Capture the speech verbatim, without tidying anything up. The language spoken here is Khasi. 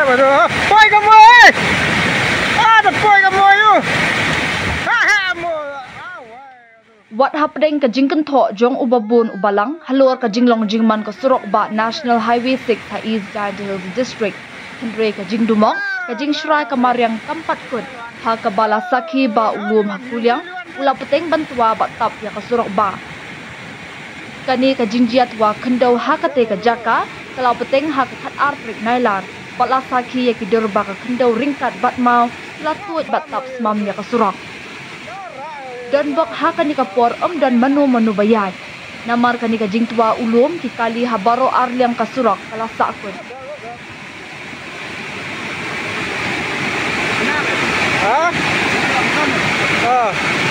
Aduh, poi ka moi! Ah, da poi ka moi u! Ha, ha, moi! Ah, wai! Wat hapdeng ka jingkynthoh jong u babun u balang halor ka jinglong jingman ka surok bah National Highway six ha East Jaintia Hills District, hynrei ka jingdumok, ka jingshrai ka mariang kam pat kut ha kaba la sakhi ba u lum ha kuliang u la pateng ban twa bad tap ïa ka surok bah. Kane ka jingjia twa khyndew ha katei ka jaka ka la pateng ha ka khatar tarik Nailar bad la sakhi ïa ki dur ba ka khyndew ryngkat bad maw ki la tuid bad tap smam ïa ka surok. Don bok ha kane ka por ym don mano mano ba ïaid. Namar kane ka jingtwa u lum, ki kali ha baroh arliang ka surok ka la sah kut. Ha? Ah.